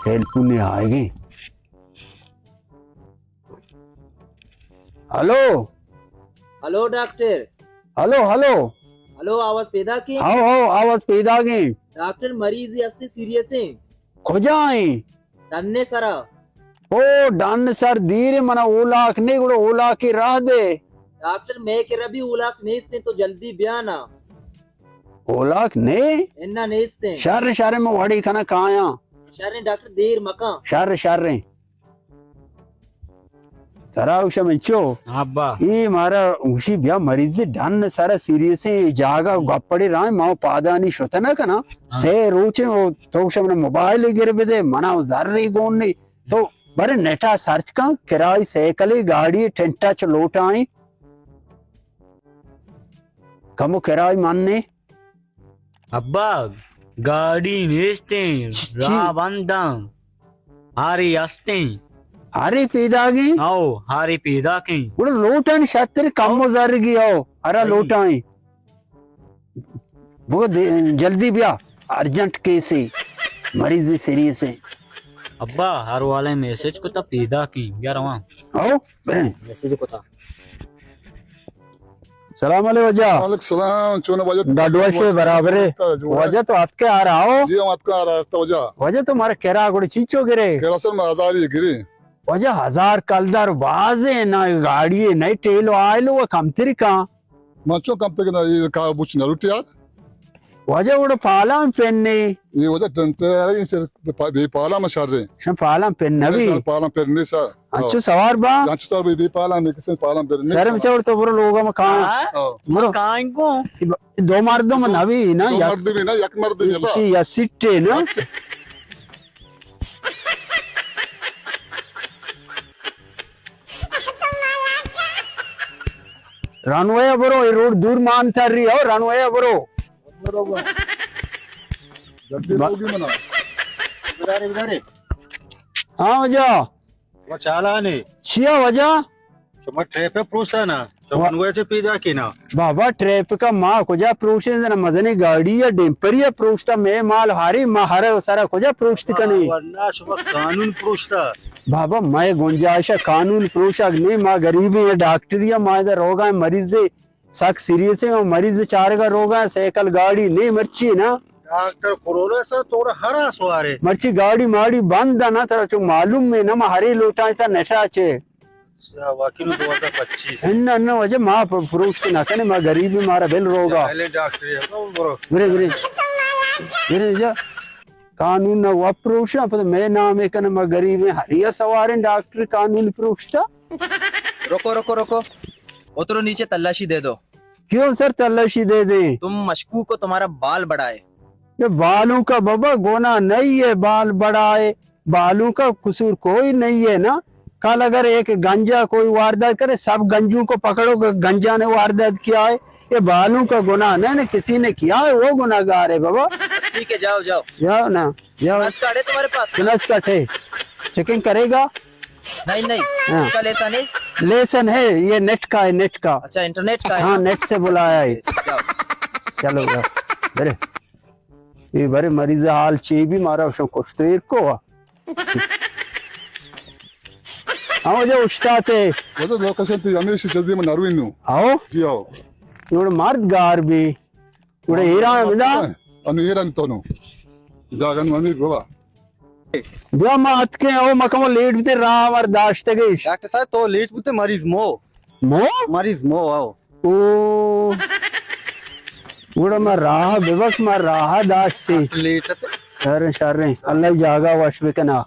ٹیلیفون آئے گے۔ Hello. Hello doctor. Hello, hello. Hello, آواز پیداک ایں؟ ہاؤ، ہاؤ، آواز پیداک ایں۔ ڈاکٹر، مریضے ہستے سیریس ایں۔ کجا ایں؟ ڈن ءِ سرا۔ او، ڈن سر دیر منا اولاک نے، گڑا اولاک راہ دے۔ ڈاکٹر، مئے کرا بھی اولاک نیست ایں، تو جلدی بیا نا۔ اولاک نے؟ انا نیست ایں۔ شر، شر، من وڑی کنا کایاں۔ شر ڈاکٹر، دیر مکن۔ شر، شر۔ ترا گوشم انچو۔ ہاں ابا۔ اے مارا گوشی بیا مریض ڈن سر سیریس ایں، جاگہ گپڑے راہ ما پادانی شت نہ کنا۔ ہاں۔ سے روچے او تو گوشم منا موبائل گر بدے، منا زر گون نی۔ تو برے نیٹا سرچ کن، کرای سائیکل گاڑی ٹنٹا چ لوٹائیں۔ کمو کرای من نے۔ ابا، گاڑی نیستیں، چی؟ راہ بنداں۔ ہاری ہستیں۔ ہاری پیداگیں؟ او، ہاری پیداکیں۔ گڑا لوٹانی شتر کم و زرگی او، ارا صحیح۔ لوٹائیں۔ بگو دے-، جلدی بیا، ارجنٹ کیسے، مریض سیریس ایں۔ ابا، ہر والے میسج کتا پیداکیں، بیا رواں۔ او، بریں۔ میسج کتا۔ سلام علیکم واجہ۔ وعلیکم سلام، چون واجہ؟ ڈاڈو شے برابر ہے۔ جوڑ ہے۔ واجہ تو اتکے آ رہا ہو؟ جی، ہم اتکے آ رہا تھا واجہ۔ واجہ تو مارا کرا گڑ چیچو گرے؟ کرا سر میں ہزار ہی گرے۔ واجہ ہزار کلدار باز ہے نا، گاڑی ہے، نئے ٹیل و آئل و کم تری کا۔ من چون کم تری کا، یہ کا بوچ نہ لوٹی یار۔ واجہ وڑ پالان پن نے۔ یہ واجہ ٹنٹے یار، یہ سر بے پالان میں شر رہے۔ شن پالان پن نبی۔ پالان پن نے سر۔ انچو سوار با؟ انچو سوار بی، بی پالان، بی کسن پالان بر نی۔ شرم چور تو برو لوگا ما کان۔ ہاں؟ ہاں۔ برو۔ کان کو؟ دو مردم نہ بی نا، دو یک مردم نا، یک مردم ہے با۔ اسی یا سٹے نا۔ یک سٹے۔ رانوے برو، اے روڈ دور مان تر رہی ہو، رانوے برو۔ برو با۔ جلدی با- لوگی منا۔ بدارے، بدارے۔ ہاں جا۔ و چالانے۔ چیا واجہ؟ شما ٹریفک پروشتا نا؟ شما وا- نوے چے پیدا کینا؟ بابا، ٹریفک ما کجا پروشیں؟ زنا مزنی گاڑی یا ڈیمپری پروشتا، میں مال ہاری ما ہر سرا کجا پروشت کنی؟ ورنہ شما قانون پروشتا۔ بابا، میں گنجائش قانون پروشک نہیں، ما غریبیں، ڈاکٹری ما ادھر روگا مریض سک سیریس ایں، مریض چارگا روگا، سائیکل گاڑی نے مرچی نا۔ ڈاکٹر کرونا سر تو ہرا سوارے۔ مرچی گاڑی ماڑی بند نا، ترا چو معلوم ہے نا، ما ہرے لوٹائیں تا نشا چے۔ اچھا، واقعی نو دو ہزار پچیس ہے۔ نہ، نہ، واجہ ما پ-، پروشت نہ کنے، ما غریب مارا بل روگا۔ پہلے ڈاکٹر ہے، تو برو۔ برے، برے۔ برے جا۔ قانون نہ و پروشا، پتہ میں نام ہے کنے، ما غریب ہیں، ہریا سواریں ڈاکٹر قانون پروشتا۔ رکو، رکو، رکو۔ اترو نیچے، تلاشی دے دو۔ کیوں سر تلاشی دے دیں؟ تم مشکوک ہو، تمہارا بال بڑا ہے۔ یہ بالوں کا بابا گناہ نہیں ہے، بال بڑا ہے، بالوں کا قصور کوئی نہیں ہے نا۔ کل اگر ایک گنجا کوئی واردات کرے، سب گنجوں کو پکڑو کہ گنجا نے واردات کیا ہے۔ یہ بالوں کا گناہ نہیں نا، کسی نے کیا ہے وہ گناہگار ہے بابا۔ ٹھیک ہے، جاؤ، جاؤ۔ جاؤ نا، جاؤ۔ نس کارڈ ہے تمہارے پاس؟ کنس کٹ ہے، چیکنگ کرے گا۔ نہیں، نہیں، ہاں۔ اس کا لیسن ہے؟ لیسن ہے، یہ نیٹ کا ہے، نیٹ کا۔ اچھا، انٹرنیٹ کا ہے ہاں، نا؟ نیٹ سے بلایا ہے۔ جاؤ۔ چلو، جاؤ۔ برے۔ یہ برے مریض حال چی بھی مارا شو کشتو ایر کو۔ ہاں، واجہ اشتاتے۔ واجہ لوکیشن تی ہمیشہ جلدی من نروی نو۔ آؤ؟ جی آؤ۔ نوڑ مرد گار بھی۔ گڑا ایران بدا؟ انو ایران تو نو۔ جاگن منی گوا۔ بیا ما اتکیں، او مکمو لیٹ بوتے، راہ مر داشتگش۔ ڈاکٹر صاحب تو لیٹ بوتے، مریض مو۔ مو؟ مریض مو، آؤ۔ او۔ گڑا ما راہ ببخش، ما راہ داشت سی۔ لیٹ تے۔ شریں، شریں۔ اللہ جاگا وش بکنا۔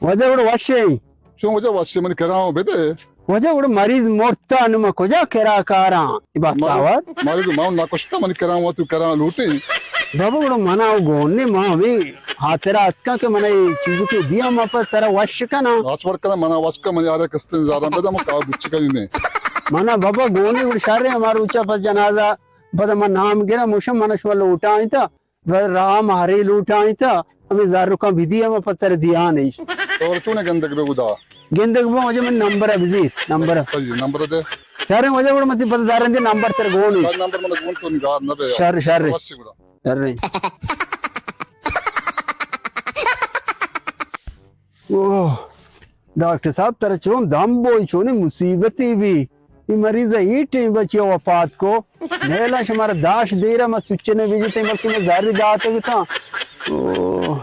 واجہ گڑا وشیں۔ چون واجہ وشیں، منی کراں بدے۔ واجہ گڑا مریض مرتا، نو ما کجا کرا کاراں؟ اے بختاور۔ مریض ما نہ کشتا، منی کراں و تو کراں لوٹی۔ بابا گڑا منا و گون نے، ما ہمیں خاطر اتکاں کہ منا یہ چیز کو دیا، ما پر ترا وش کنا۔ وش ور کنا، منا وش کنا، منی آرے کستن زارا بدا، ما کا بچ کنی نے۔ منا بابا گون نے، گڑا شر ہے، ہمارا اوچا پس جنازہ، پدا ما نام گرا، موشم منا شما لوٹا آئیں تا۔ بس راہ ما ہرے لوٹائیں تا، ہمیں زرکاں بدی ہم پتر دیانے۔ تو چونے گندگ بے گدا؟ گندگ بو، واجہ من نمبر بزی، نمبر۔ صحیح، نمبر دے۔ شر واجہ گڑا متی پتہ دارن دے نمبر تر گون۔ نمبر من گون تو نگار نہ بے۔ شر، شر۔ بس گڑا۔ شر۔ اوہ، ڈاکٹر صاحب، ترا چون دم بوئی، چونیں مصیبتے بی؟ اے مریض ءَ اے ٹیم بچی وفات کو۔ نیلا شمارا داش دیرا ما سچنے بیجتے، بلکہ ما زاری داتے بتاں۔ اوہ۔